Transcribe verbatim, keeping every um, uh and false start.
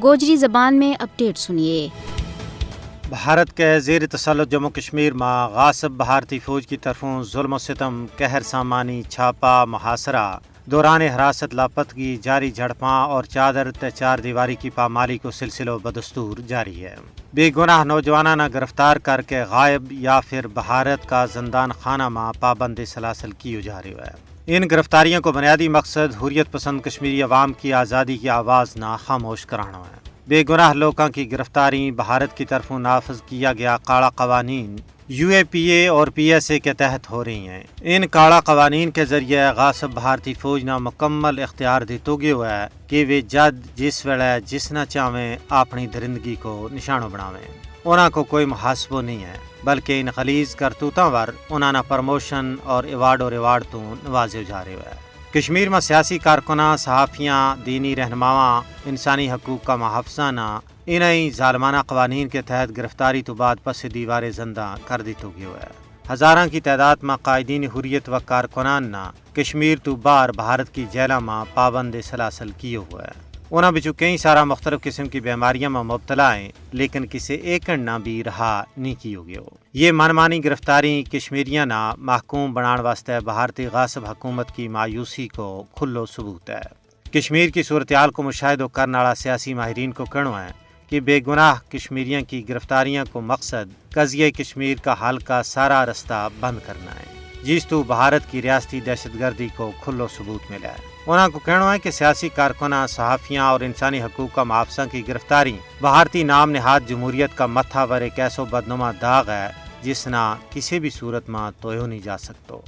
گوجری زبان میں اپڈیٹ سنیے۔ بھارت کے زیر تسلط جموں کشمیر ما غاصب بھارتی فوج کی طرفوں ظلم و ستم، قہر سامانی، چھاپا، محاصرہ، دوران حراست لاپتگی، جاری جھڑپاں اور چادر تے چار دیواری کی پامالی کو سلسلو بدستور جاری ہے۔ بے گناہ نوجواناں نا گرفتار کر کے غائب یا پھر بھارت کا زندان خانہ ما پابند سلاسل کیو جا رہیو ہے۔ ان گرفتاریوں کو بنیادی مقصد حریت پسند کشمیری عوام کی آزادی کی آواز نا خاموش کرانو ہے۔ بے گناہ لوکاں کی گرفتاری بھارت کی طرفوں نافذ کیا گیا کاڑا قوانین یو اے پی اے اور پی ایس اے کے تحت ہو رہی ہیں۔ ان کاڑا قوانین کے ذریعے غاصب بھارتی فوج نا مکمل اختیار دیتو گیو ہے کہ ویہ جد جس ویلے جس نا چاہویں اپنی درندگی کو نشانو بناویں۔ انہاں کو کوئی محاسبو نہیں ہے، بلکہ ان خلیز کرتوتاں ور انہاں نا پروموشن اور ایوارڈ و ریوارڈ توں نوازیو جا رہیو ہے۔ کشمیر ما سیاسی کارکناں، صحافیاں، دینی رہنماواں، انسانی حقوق کا محافظاں نا انہاں ہی ظالمانہ قوانین کے تحت گرفتاری تو بعد پس دیوارے زندہ کر دیتو گیو ہے۔ ہزاراں کی تعداد ما قائدین حریت و کارکنان نا کشمیر تو باہر بھارت کی جیلاں ما پابند سلاسل کیو ہوا ہے۔ انہاں بچوں کئی سارا مختلف قسم کی بیماریاں ما مبتلا ہیں، لیکن کسے ایکنڈ نا بھی رہا نہیں کیو گیو۔ یہ من مانی گرفتاری کشمیریاں نا محکوم بنان واسطے بھارتی غاصب حکومت کی مایوسی کو کھلو ثبوت ہے۔ کشمیر کی صورتحال کو مشاہدو کرن آڑا سیاسی ماہرین کو کہنو ہے کہ بے گناہ کشمیریاں کی گرفتاریاں کو مقصد قضیہ کشمیر کا حل کا سارا رستہ بند کرنا ہے، جس تو بھارت کی ریاستی دہشت گردی کو کھلو ثبوت ملا ہے۔ انہاں کو کہنو ہے کہ سیاسی کارکناں، صحافیاں اور انسانی حقوق کا محافظاں کی گرفتاری بھارتی نام نہاد جمہوریت کا متھا ور ایک ایسو بدنما داغ ہے، جس نا کسے بھی صورت ما تویو نہیں جا سکتو۔